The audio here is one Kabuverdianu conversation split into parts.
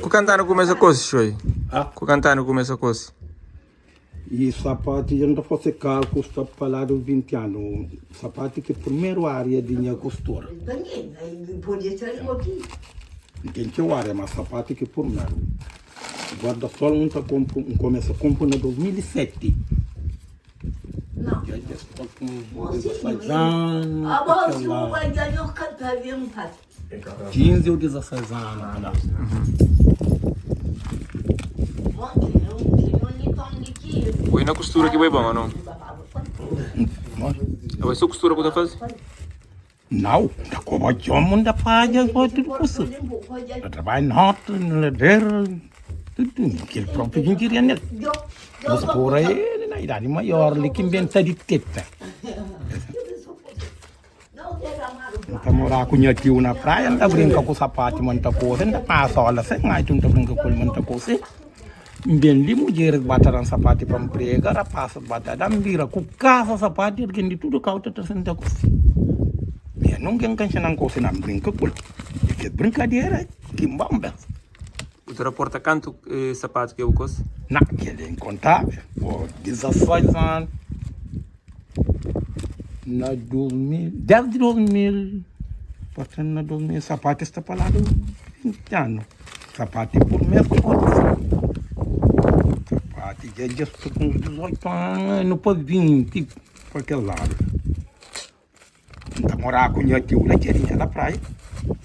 Ku kantu anu kumesa kosi, Xoi? Ku kantu anu kumesa kosi? I sapati dja N ta fase kalku sta pa la di 20 anu. Sapati ki primeru aria di nha kustura. N ten txeu aria, ma sapati ki purmeru. Guarda-sol N ta konpu, N kumesa konpu na 2007. Dja dja sta ku uns 16 anu pa kel la. 15 ou 16 anu pa la. Bo é na kustura ki bo é bon ou não? Abo é só kustura ku ta faze? Nau, N ta koba txon, N ta fadja, N faze tudu kusa. N ta trabadja na horta, na ladera, tudu. Kel propi ki N kiria nel. Nos pora el na idadi maior li ki nbenta di teta. N ta mora ku nha tiu na praia, N ta brinka ku sapatu ma N ta kose, N ta pasa ola sen aitu N ta brinka ku el ma N ta kose. N ben li mudjeris ba ta dan sapatu pa N prega, rapasas ba ta dan, N bira ku kasa sapatu, algen di tudu kau ta traze N ta kose. Mi nunka N ka nxina-m kose na, N brinka ku el. E kes brinkadera ki N ba un bes. Bu ta raporta kantu sapatu ki bu kose? Na, kel é inkontável. Pô, 16 anu. Na 2000, desdi 2000, pa tra na 2000, sapatu sta pa la di 20 anu. Sapatu é por mês ki gosta. Sapatu dja dja sta ku uns 18 anu pa 20 pa kel ladu. N ta moraba ku nha tiu la Txerinha la praia.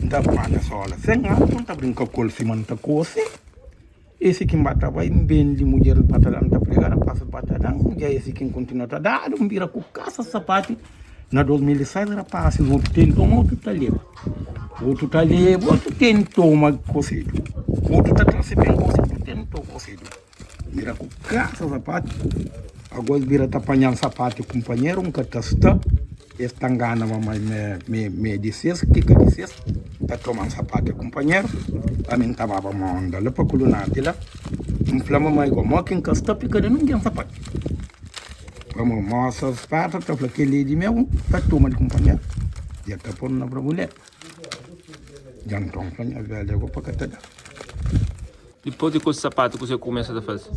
N ta panha sola sen anu, N ta brinka ku el sima N ta kose. Esi ki N ba ta bai, N bende mudjer ba ta da, N ta prega rapaz ba ta da, dja esi ki N kontinua ta dadu, N bira ku kasa sapatu. Na 2006 rapasis otu ten toma otu ta leba, otu ta leba otu ten toma kosedu, otu ta trase ben kosedu ten to kosedu. Bira ku kasa sapatu, agos bira ta panha-m sapatu kunpanheru N ka ta sta, es ta ngana mamai ma mi é di ses, ki ka di ses, ta toma-m sapatu kunpanheru, ami N ta baba monda la pa kulunati la, N fla mamai go, mo ki N ka sta pika da ningen sapatu. Pamodi mosa sperta ta fla kel-li é di meu, ta toma di kunpanheru, dja ta pô-l na brabuleta. Dja nton fla nha velha go pa ka ta da. Dipôs di kusa sapatu kuzê ku kumesa ta faze?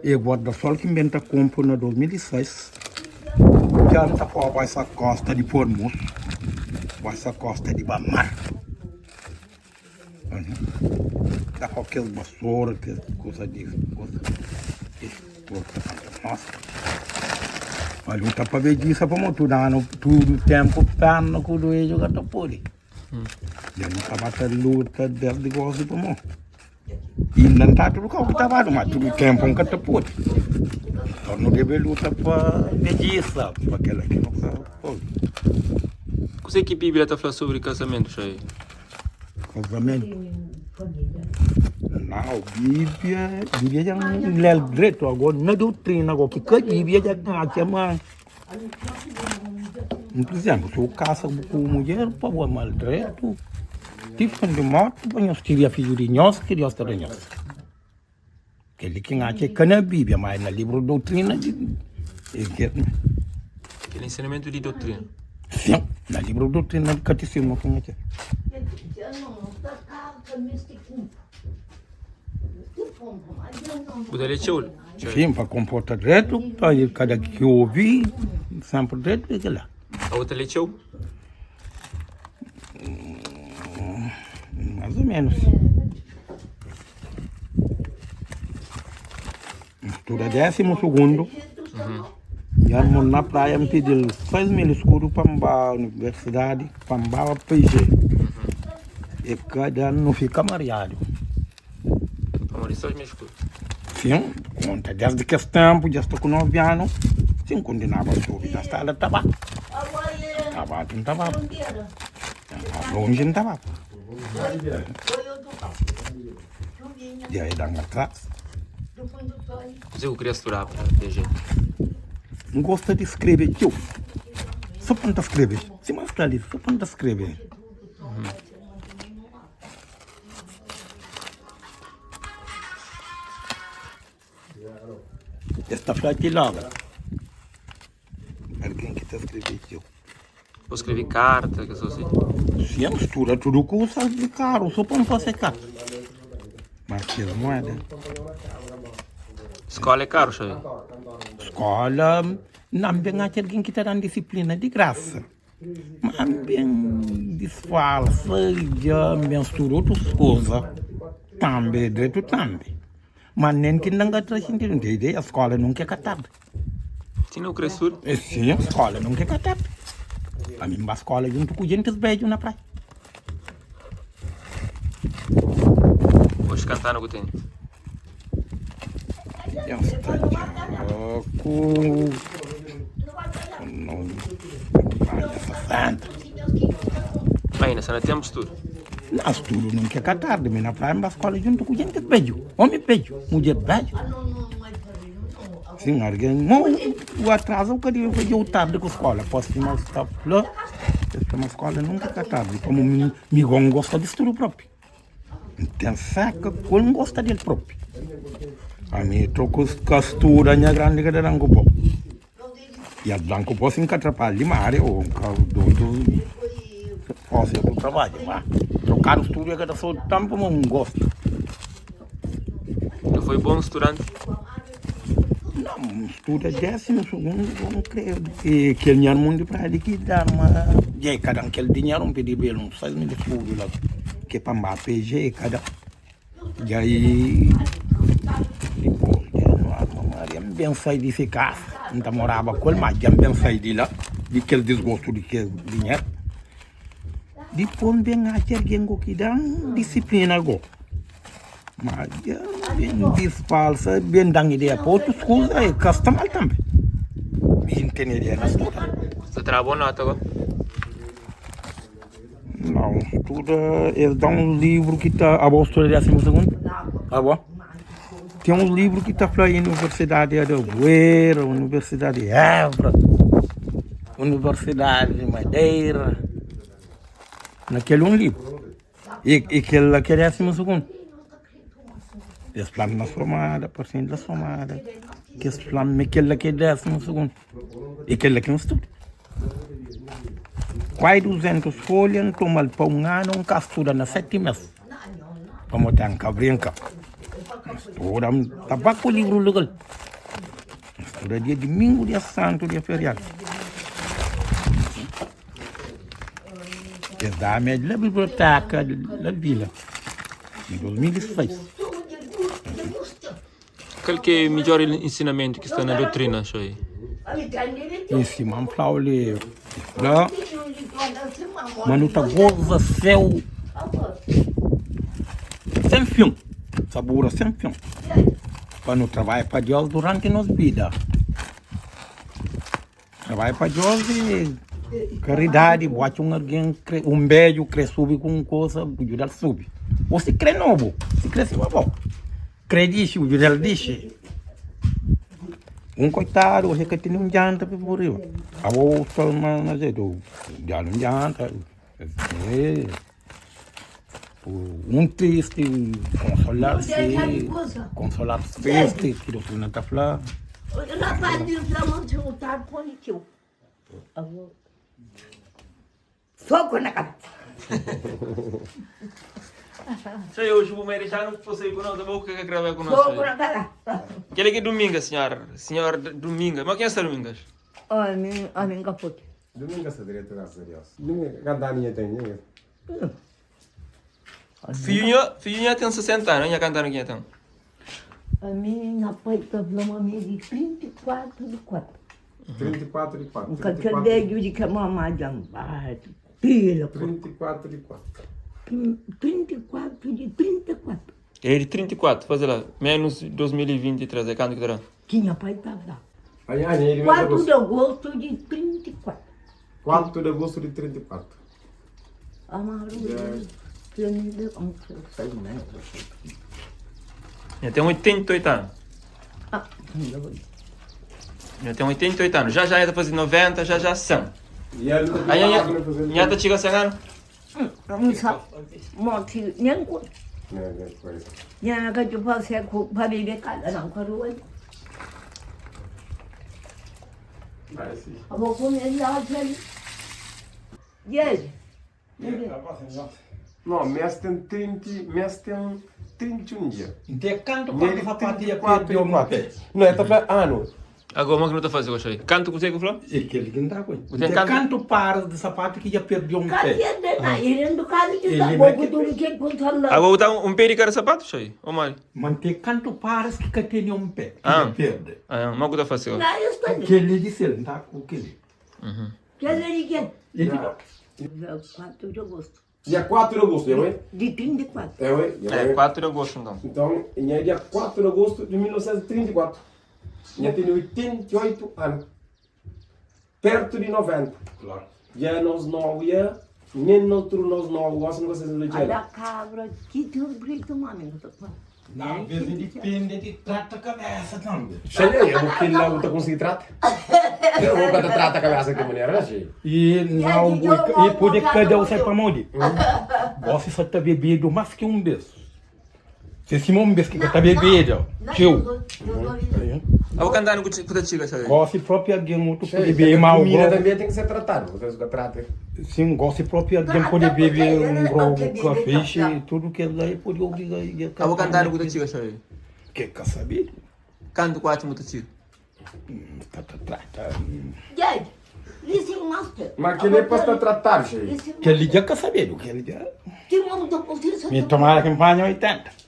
E guarda-sol ki N ben ta konpo na 2006, dja N ta fla bai sa kosta di Formoso, bai sa kosta di Bamar. Ta fla kes basora, kes kusa di kusa, es tropa ta mostra. Ma luta pa bedjisa pamodi tudu anu, tudu tenpu perna ku duedju ka ta pode. Dja nu ta ba ta luta desdi gosi pamodi inda N ta tudu kau ki ta badu, ma tudu tenpu N ka ta pode. Nton nu debe luta pa bedjisa, pa kila ki nu ka pode. Kuzê ki Bíblia ta fla sobri kazamentu, Jair? Kazamentu? Nau, Bíblia, Bíblia dja N lé-l dretu. Agora, na doutrina agora, ki ka Bíblia dja N atxa ma, pur izénplu, si bu kasa ku un mudjer, pa bu ama-l dretu, ti fin di morti, pa nhos kria fidju di nhos, ki Deus ta da nhos. Kel-li ki N atxa é ka na Bíblia, má é na livru di doutrina di Kel ensinamentu di doutrina? Sin, na livru di doutrina di katisismu ki N atxa. Bu ta lé txeu? Sin, pa konporta dretu, pa kada ki obi, senpri dretu é kel-la. Bu ta lé txeu? Mais ou menos. N studa désimu sugundu. Nha irmon na praia N pidi-l 6 mil skudu pa N ba universidadi, pa N baba pa IG. E kada anu nu fika mariadu. Pamodi 6 mil skudu? Sin, konta desdi kes tenpu dja sta ku 9 anu, si N kontinaba studu dja sta la ta ba. Ta ba N ta baba. Lonji N ta baba. Dja e dan atras. Kuzê ku kria studaba PG? N gosta di skrebe txeu. So pa N ta skrebe. Sima N sta li, so pa N ta skrebe. Es ta fla ti logo. Algen ki ta skrebe txeu. Bu skrebe karta, kes kuza si? Si, N studa tudu kusa di karu, so pa N fase karta. Mas kes moeda. Skola é karu, Xavier? Skola, nan ben atxa algen ki ta dan disiplina di grasa. Ma N ben disfarsa dja N ben studa otus kuza tambi dretu tambi. Ma nen ki N ka tra xintidu N ten ideia skola nunka é ka tardi. Si nu kre studa? Sim, skola nunka é ka tardi. Ami N ba skola djuntu ku jentis bedju na praia. Oxi kantanu ku tene? Dja N sta dja ku panha 60. Ma inda sta na tempu studa? Na studu nunka é ka tardi. Mi na praia N ba skola djuntu ku jentis bedju, omi bedju, mudjer bedju. Sin argen mo u atraza u ka debe fadja u tardi ku skola pos sima sta fla es fla ma skola nunka ka tardi pamo mi mi go ngosta di studu propi N ten seka ku el ngosta del propi ami troku ka studa nha grandi ka ta dan ku bo i el dan ku bo si N ka trabadja limaria o N ka dotu fasi otu trabadju ma trokadu studu e ka ta so tan pamo N gosta. Bu foi bon studanti? Não, N studa désimu sugundu, N kre ki kel nha armun di praia di ki da-m dja e ka da-m kel dinheru, N pidi-l el uns 6 mil eskudu la ki pa N ba PG, e ka da-m. Dja i dipôs dja nu arma Maria, N ben sai di se kasa, N ta moraba ku el, ma dja N ben sai di la di kel disgostu di kel dinheru. Dipôs N ben atxa algen ku ki da-m disiplina go. Ma dja ben disfalsa, ben dan ideia pa otus kuza, e ka sta mal tambi. Mi N tene ideia na studa. Sta tra bo nota go? Nau, studa, es da un livru ki ta, abo studa désimu segundu? Abo? Ten un livru ki ta fla Universidadi di Aguera, Universidadi di Évora, Universidadi di Madeira, na kel un livru. I, i kel la ki é désimu sugundu. Es fla-m na somada, parse-m la somada, ki es fla-m ma kel la ki é désimu sugundu. I kel la ki N studa. Kuai 200 folha N toma-l pa un anu, N ka studa na seti mês. Pamodi N ka brinka. N studa, N ta ba ku livru legal. N studa dia dimingu, dia santu, dia feriadu. Es dame la biblioteka la vila em 2006. Kal ki é midjór ensinamentu ki sta na doutrina, Xoi? Em sima N fla-u li, fla ma nu ta goza séu sen fin, sabura sen fin, pa nu trabadja pa Deus duranti nos vida. Trabalha pa Deus e karidadi, bu atxa un algen kre, un bedju kre subi ku un kusa, bu djudal subi. O si kre nobu, si kre sima bo, kre dixi, bu djudal dixi. Un koitadu, oji ka tene un djanta pa pui riba. Abo bu sta na jetu, djal un djanta, un tristi, konsolar si, konsolar tristi, ki doutrina ta fla. Sei hoje bu mãe já não fosse aí conosco, vou que gravar conosco. Aquele que é Domingas, senhora, senhora Domingas. Mas quem é essa Domingas? Ami ka pode. Domingo sta direto, graças a Deus. Domingo, kantu anu nha ten? Nha Fidju nha, fidju nha ten 60 anu, nha kantu anu ki nha ten? Ami, nha pai ta fla-m ami é di 34 di 4. 34 di 4. N ka kel bedju di ke mamá dja-m bate pila. 34 di 4. 34 di 34. El é di 34, faze la, menus 2023, é kantu ki ta da? Ki nha pai ta fla. Anha, anha, é di mês de 4 agostu. di agostu di 34. 4 di agostu di 34. Amaru, Nha ten 88 anu. Ah, ainda bem. Nha ten 88 anu. Já já nha ta faze 90, já já 100. E el ta Anha, nha, faze nha ta txiga 100 anu? Não sabe, morte nem com. Nha ka tu pase ku pa bebe kala não quero ir. Abo com ele lá, Yes. Não, mês tem 30, mês tem 31 dia. Nte kantu Nha é pa di sapatu ia 34 perde di un 4. pé. Não, el ta fla anu. Agora, mo ki nu ta faze gosi? Kantu kuzê ki bu fla? É kel ki N ta ku el. Bu ten Nte kantu? kantu pares di sapatu ki dja perde un Ka pé. perde na, ele no caso de Ele dar mete boca pé. do que com sala. Agora bu ta un pé di kada sapatu, xai? Ô modi? Ma nte kantu pares ki ka tene un pé ki Ah. dja perde. Ah, mo ki bu ta faze gosi? Na isso aí. Kel li di sel, N ta ku kel li. Que ele que É di bo. 4 de agosto. Dia 4 di agostu, é ué? De 34. É ué? É É, ué? 4 di agostu nton. Então, nha é dia 4 di agostu di 1934. Nha tene 88 anu. Pertu di 90. Klaru. Dja nos novu ya, nen nos tudu nos novu gosi nu ka sta sendo dja. Ada cabra que tu brito mami não tá. Na vez di dipende di trata kabesa tambi. Xale, eu kel la bu ta konsigi trata? Eu vou ka ta trata kabesa ki manera la, xei. E nau bu e pode kada u sai pamodi? Gosi sa ta bebedu mas ki un bes. Se sima un bes ki ka ta bebedu txeu. Abo kanta anu ku ta txiga xale? Gosi propi algen otu Xei, pode bebe ma kumida grogu. tanbe ten ki ser tratadu, bu ka trata. Sin, gosi propi algen pode bebe un grogu ka fixi, tudu kel la e pode obriga e ka Abo kanta anu ku ta txiga xale? Ke ka sabidu. Kantu ku atxa mu ta txiga? Ta ta trata. Dad, listen master. Ma kel é pa sta tratadu, xei. Kel li dja ka sabedu, kel li dja. Ti mo ta precisa. Mi tomara ki N panha 80.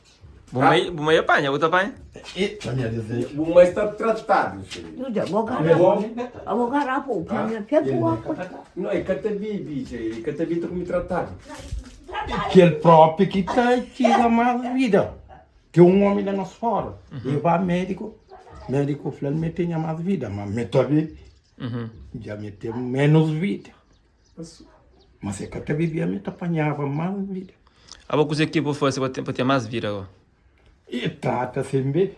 Bu mai, bu mai apanha, bu ta panha? E ta nha deseju. Bu mai sta tratadu, xei. Eu já vou garrafa. Eu vou garrafa, o panha fepo a Não, é ka ta bibi, xei, é ka ta bibi ta kumi tratadu. Kel propi ki ta txiga mas vida. Ten un omi la nos fora, e ba mediku, mediku flal ma e tenha mas vida, ma mi ta bibi, dja mi ten menus vida. Ma si e ka ta bibia mi ta panhaba mas vida. Abo kuzê ki bu fase pa ten mas vida go? E trata sen bebe.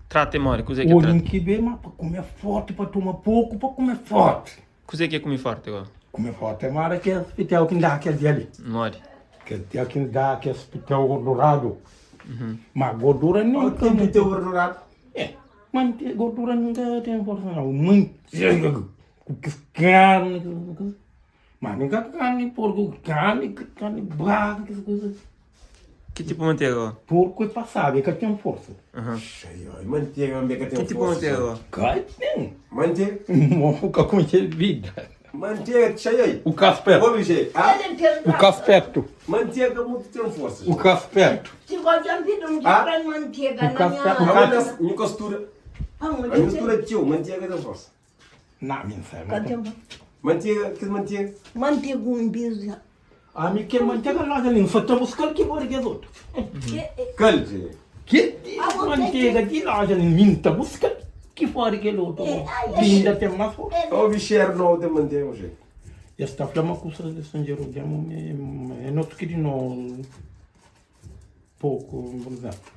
Trata e modi? Kuzê ki é Omi trata? ki bebe ma pa kume forti, pa toma poku, pa kume forti. Kuzê ki é kume forti go? Kume forti é modi kes pitel ki N da kel dia li. Modi? Kel dia ki N da kes pitel gorduradu. Ma gordura nen ka. Ten pitel gorduradu? É, ma gordura nunka ten forsa nau. Mantega ku kes karni, ma nen ka karni porku, karni, karni baka, kes kuza. Ki tipu mantega go? Porku é pasadu, e ka ten forsa. Xaioi, mantega tanbe ka ten Ki tipu forsa. mantega go? Ka ten. Mantega? Mo ka konxe vida. Mantega, xaioi. U ka spertu. Obi, xai. Ah? U ka spertu. Mantega mutu ten forsa. U ka spertu. Si gosi pidi un Ah? pra mantega U na ka minha. spertu. Abo nas, nhu ka studa. Ah, A nhu studa txeu, mantega ten forsa. Na, mi N sabe. Ka ten Mantega, kes mantega. Mantega un bisa. Ami kel mantega loja li, N sa ta buska-l ki bori kes otu. Kal, dje? Kel mantega di loja li, mi N ta buska-l ki fori kel otu. Ki inda ten más forsa. Obi xeru nobu ten mantega, dje. Es ta fla ma kusas di San Jerusalemu é notu ki di no poku, por izénplu.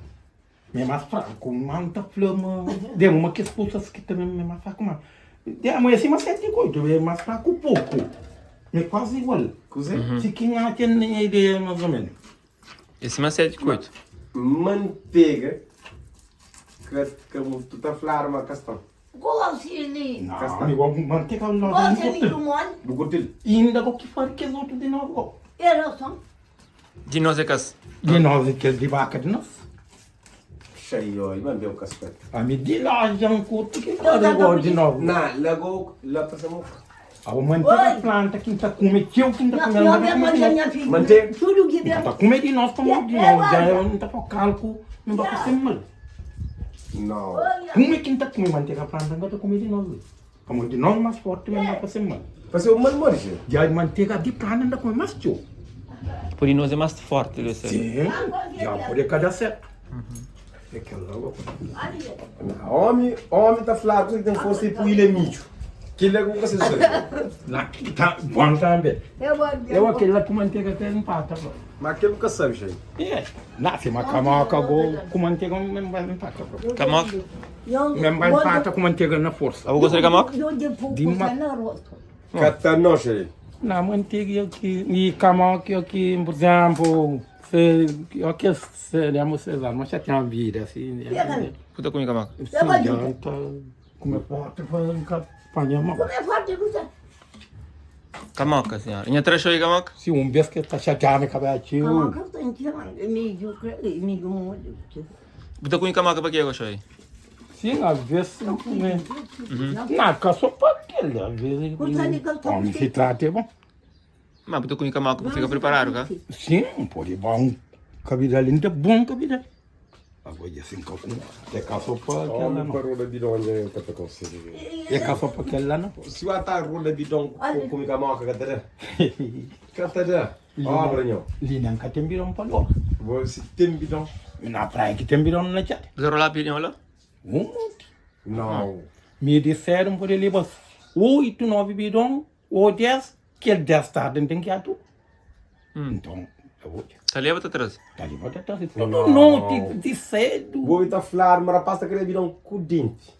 Mi é más fraku, má N ta fla ma Demu, ma kes kusas ki ta ben mi é más fraku má Demu é sima 7 ku 8, é más fraku poku, mi é kuazi igual. Kuzê? Si ki N atxa na nha ideia más ô ménus. É sima 7 ku 8. Mantega ka ka bu tu ta fladu ma ka sta. Gosi li. Nau, mi gosi mantega logu N Gosi li kurti-l. ku moli. Bu kurti-l? Inda go ki fari kes otu di nos go. Era son. Di nos é kas. Di nos é kes di vaka di nos. Xaioi, ma beu kas pet. Ami di loja N kurti ki fari go di nos. Na, la go, la ta sa moka. Abo mantega planta ki N ta kume txeu ki N ta kume, N ka ta kume di nos. Mantega? Tudu ki N ben. ka ta kume di nos pamodi di nos dja N ta fla kalku N ba fase mal. Nau. Kume ki N ta kume mantega planta N ka ta kume di nos li. Pamodi di nos mas forti ma N ba fase mal. Fase mal modi si? Dja mantega di planta N ta kume mas txeu. Podi nos é mas forti debe ser. Sim, dja pode ka da sertu. É kel la go. Omi, omi ta fla kusa ki ten forsa e pui la midju. Kel la ku ka se sabe. Na ki ta bom tambe. Eu aquele lá com manteiga até empata. Ma kel bu ka sabe, xei. É, na se ma kamoka go ku manteiga mesmo vai empata. Kamoka? Mesmo vai empata ku manteiga na força. Abo gosta di kamoka? Di ma Ka ta no, xei. Na manteiga aqui e kamoka aqui, por exemplo, se eu que seremos Cesar, mas já tem uma vida assim. Bu ta kume kamoka? Sim, já tá come forte, faz um campanha mal. Come forte, custa. Kamoka, senhora. Nha tra xoi kamoka? Si un bes ke ta xatiaba mi kabesa txeu. Kamoka ten txeu, midju kre, midju modi txeu. Bu ta kume kamoka pa ke go xoi? Sim, às vezes n kume. Na ka so pa kel, às vezes omi si trata é bon. Ma bu ta kume kamoka pa fika preparadu ka? Sim, n pode ba un kabidal inda bon kabidal. Agora dja sin ka kume, é ka so pa kel la Omi no. pa rola bidon dja eu ka ta konsigi. É ka so pa kel la no. Si bu ata rola bidon ku kume kamoka ka ta da. Ka ta da. Obra nho. Li nan ka ten bidon pa loba. Bo si ten bidon. Na praia ki ten bidon na txada. Bu ta rola bidon la? Un monti. Nau. Mi di sedu n pode leba 8, 9 bidon o 10, kel 10 tardi n ten ki atu. Nton, ta odja. Ta leba ta traze? Ta leba ta traze. Tudu noti di sedu. Bo ta fladu ma rapaz ta kre bidon ku denti.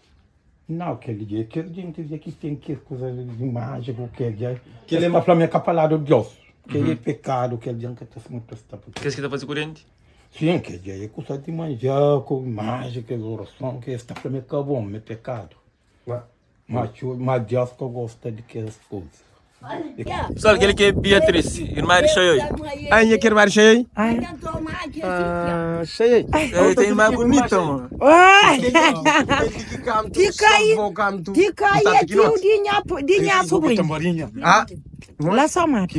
Nau, kel li é kes jintis dja ki ten kes kuza di májiku, kel dja kel ta fla ma é ka paladu di Deus, kel é pekadu, kel dja ka ta smuta sta pa Kes ki ta faze ku denti? Sin, kel dja é kusa di manja ku májika, kes orason ki es ta fla ma é ka bon, ma é pekadu. Ma txeu, ma Deus ka gosta di kes kuza. Pessoal, kel ki é Beatriz, irmã di Xaioi. Ai, nha ki irmã di Xaioi? Ah, Xaioi. Xaioi tem irmã bonita, mano. Ti kai, ti kai é tio di nha, di nha sobrinho. Ah, Lá só mata.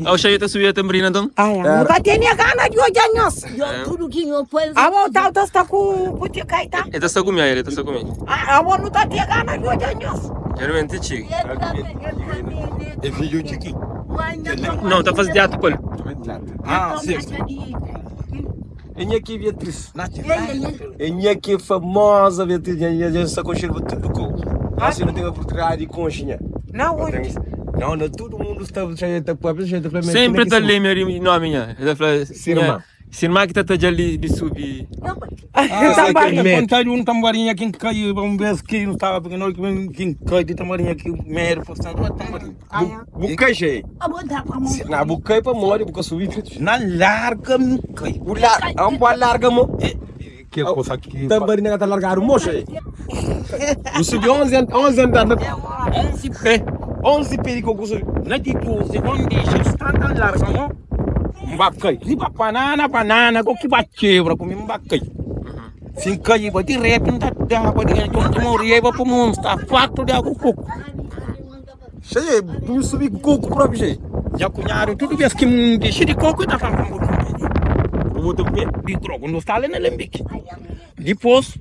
Ah, o Xaioi ta subia tamborina então? Ah, é. Não tá tendo gana de olhar nós. Tudo que eu faz. A volta tá está com o ti kai tá. Ele tá só comigo, ele tá só comigo. Ah, a não tá tendo gana de olhar nós. Geralmente chique. É filho de quem? Não, tá fazendo teatro com ele. Ah, sim. É nha ki Beatriz. É nha ki famosa Beatriz. Nha nha sta konxedu pa tudu kou. Asi nu ten oportunidadi di konxe nha. Na onde? Não, na tudu mundu sta ta papia, ta fla ma Sempre ta lembra di nomi nha. Ele ta fla Si irmã. Si irmã ki ta tadja-l di subi. Ah, aquele contar um tamborinha que caiu um vez que não estava porque não que cai de tamborinha que medo forçando uma tamborinha. Bu kai xei. Na bu kai pa mori bu ka subi. Na larga me cai. Bu lar, am pa larga mo. Que coisa que Tamborinha ka ta largado mo xei. Bu subi 11 11 andar na 11 pé. 11 pé di coco subi. Na di 12 onde está na larga mo. Mbacai. Riba banana banana ko que ba quebra comigo mbacai. Se cai ba direto não dá dá ba direto onde morrer ba pro mundo está farto de água coco. Xei, bu subi coco próprio xei. Nha cunhado, tudo vez que me deixa de coco, eu tava falando Bu bota o pé. de droga, não está ali na Lembique. Depois,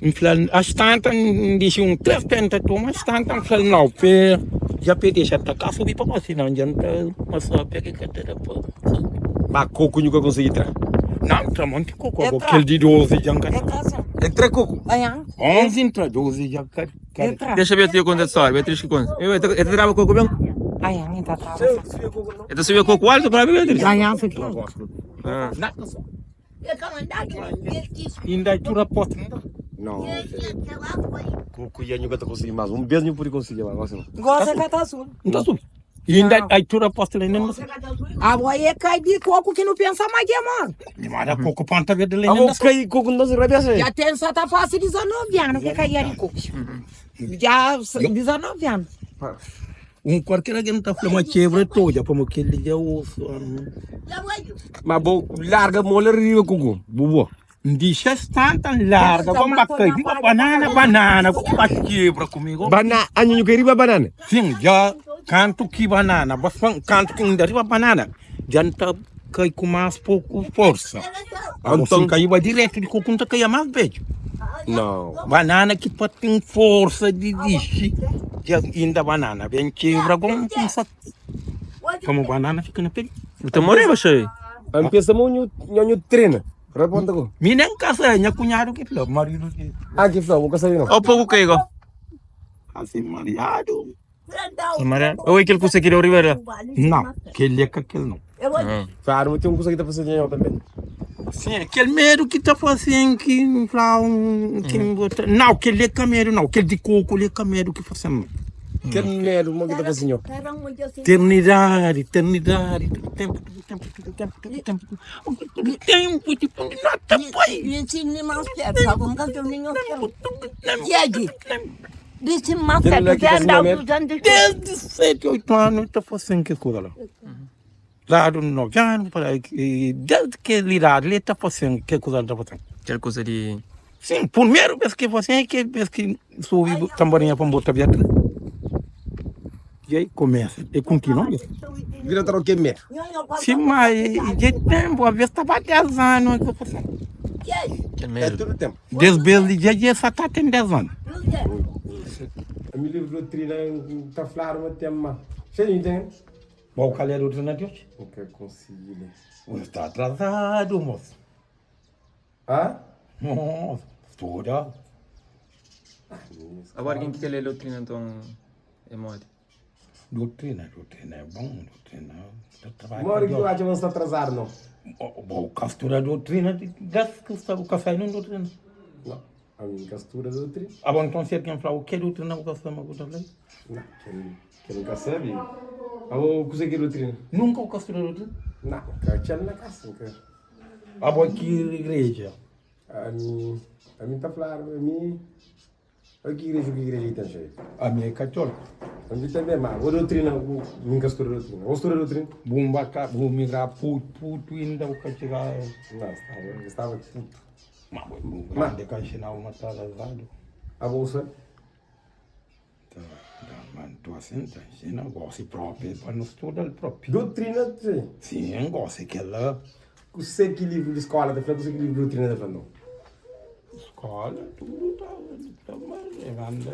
me falou, às tantas, me deixa um três tenta toma, às tantas, me falou, não, pé, já pedi, já tá cá, subi para você, não adianta, mas só pega que até depois. Mas coco nunca consegui entrar. Não, tá monte coco, É agora, tra- aquele de 12 já É casa. Entra coco. Aia. 11 entra 12 já Entra. Deixa a Beatriz contar a história. Beatriz que conta. Eu, eu, eu trava coco bem? Aia, nem tá trava. Eu te subia coco alto para Beatriz? Aia, fica. Ah. Ainda tu raposta, Não. Coco ia nunca conseguir mais. Um beijo não pude conseguir mais. Assim. Gosta que tá azul. não tá subindo. E ainda aí tu raposta ainda não sobe. A boia cai de coco que não pensa mais que é mano. Mas a coco ponta verde Ah, ainda vou não sobe. cair coco não se rabia xei. Já tem só tá fácil 19 anos que caía de coco. Já 19 anos. Um qualquer que não tá falando uma quebra toda, como aquele dia osso. Mas bom, larga mola riba coco. Bubo. Deixa tanta larga, como bacai, banana, banana, como quebra comigo. Banana, anho nunca riba banana. Sim, já canto que banana, bastante canto que ainda riba banana. Já não tá cai com mais pouco força. Então, Então- caiu direto de coco, não tá caia mais velho. Não. Banana que pode ter força de dixe. Já ainda banana, vem quebra como como banana fica na pele. Então morreu, cheio. A pensa mo nho nho treina. Reponta ko. Minha casa, minha cunhado que falou, marido que Ah, que falou, vou saber não. Ó, pouco que igual. assim mariado. Ou aquele que você queria Ribeira? Não, aquele é que aquele não. Claro, tem um curso aqui tá fazendo dinheiro também. Sim, aquele medo que tá fazendo que lá um que bota. Não, aquele é cameiro não, aquele de coco, ele é cameiro que fazendo. Que medo, mo que tá fazendo. Eternidade, eternidade, todo tempo, todo tempo, todo tempo, todo tempo, todo tempo, tipo, nota pai. Disi ma Kel ka la ki tu ka andau sinha medu? 200 Desde 7, 8 anu ta fasen kes kuza la. Ladu 9 anu pa la, i desde kel idadi li ta fasen kel kuza li ta fasen. Kel kuza di. Sim, purmeru bes ki fasen é kel bes ki subi tamborinha pa N bota Beatriz. E aí começa, e continua. Vira ta ke medu. Sim, mas dja tempu, aves ta ba 10 anu ki fasen. Kel É medu. tudu tempu. Des bes li dja dja sa ta ten 10 anu. Ami livru di doutrina N ta fladu ma ten ma Xei N ten. Bom, kal é doutrina di oji? N ka konsigi lé. Bu sta atrasadu, moço. Hã? Moço, studa. Agora ken ki ka lé doutrina nton é modi? Doutrina, doutrina é bom, doutrina ta trabadja Modi ki Deus. tu atxa ma N sta atrasadu no? Bo ka studa doutrina, des ki sta bu ka sai nun doutrina. No, ami N ka studa doutrina. Abo nton si algen fla-u ke doutrina bu ka sta ma bu ta fla-l? No, kel N ka sabe. Abo kuzê ki é doutrina? Nunka bu ka studa doutrina? No, N ka atxa-l na kasa, N ka. Abo ki igreja? Ami, ami N ta fladu, ami. Oi ki igreja ki igreja ki ten xeiu? Ami é katóliku. Ami tanbe, ma bo doutrina, bu mi N ka studa doutrina. Bo studa doutrina? Bu ba ka bu migra putu putu inda bu ka txiga. Não, staba, staba putu. Ma bo bu grandi ka nxinau ma ta atrasadu. Abo bu sabe? Ta ta ma ntu asin ta nxina gosi propi pa nu studa-l propi. Doutrina, sim. Sim, gosi kel-la. Kuse ki livru di skola ta fla, kuse ki livru di doutrina ta fla nton? Skola tudu ta ta anda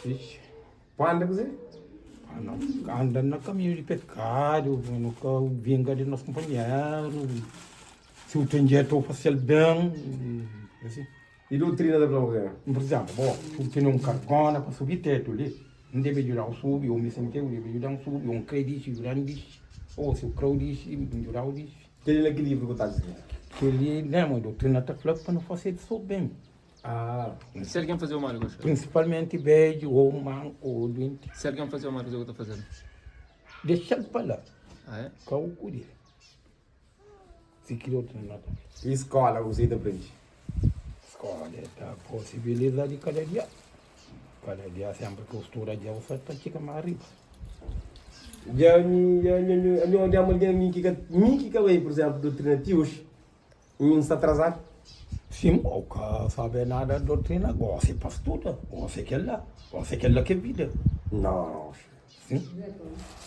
ixi. Pa anda kuse? Pa no anda na kaminhu di pekadu, pa no ka vinga di nos kunpanheru, si bu ten jetu bu fase-l ben, asi. I doutrina ta fla kuse? Pur izénplu, bo, si bu tene un kargona pa subi tetu li, N debe djuda-u subi, ô mi si N ten, bu debe djuda-m subi, ô N krê dixi, djuda-m dixi, ô si bu krê-u dixi, N djuda-u dixi. Kel-li na ki livru ku ta skritu? Kel-li, lembra, doutrina ta fla pa nu fase sô ben. Ah. Si algen faze-u mal, gosta? Prinsipalmenti bedju ô manku ô duenti. Si algen faze-u mal, kuzê ku ta faze-l? Dexa-l pa la. Ah, é? Ka u kudi. Si ki doutrina ta fla. I skola, kuzê ta prende? Skola ta posibiliza di kada dia. Kada dia, senpri ki u studa dja bu sa ta txiga más riba. Dja mi, dja mi, mi, mi odja algen mi ki ka, mi ki ka bai, pur izemplu, doutrina ti oxi, mi N sta atrasadu. Sim, bo ka sabe nada di doutrina, gosi pa studa, gosi kel-la, gosi kel-la ki é vida. Não. Sim.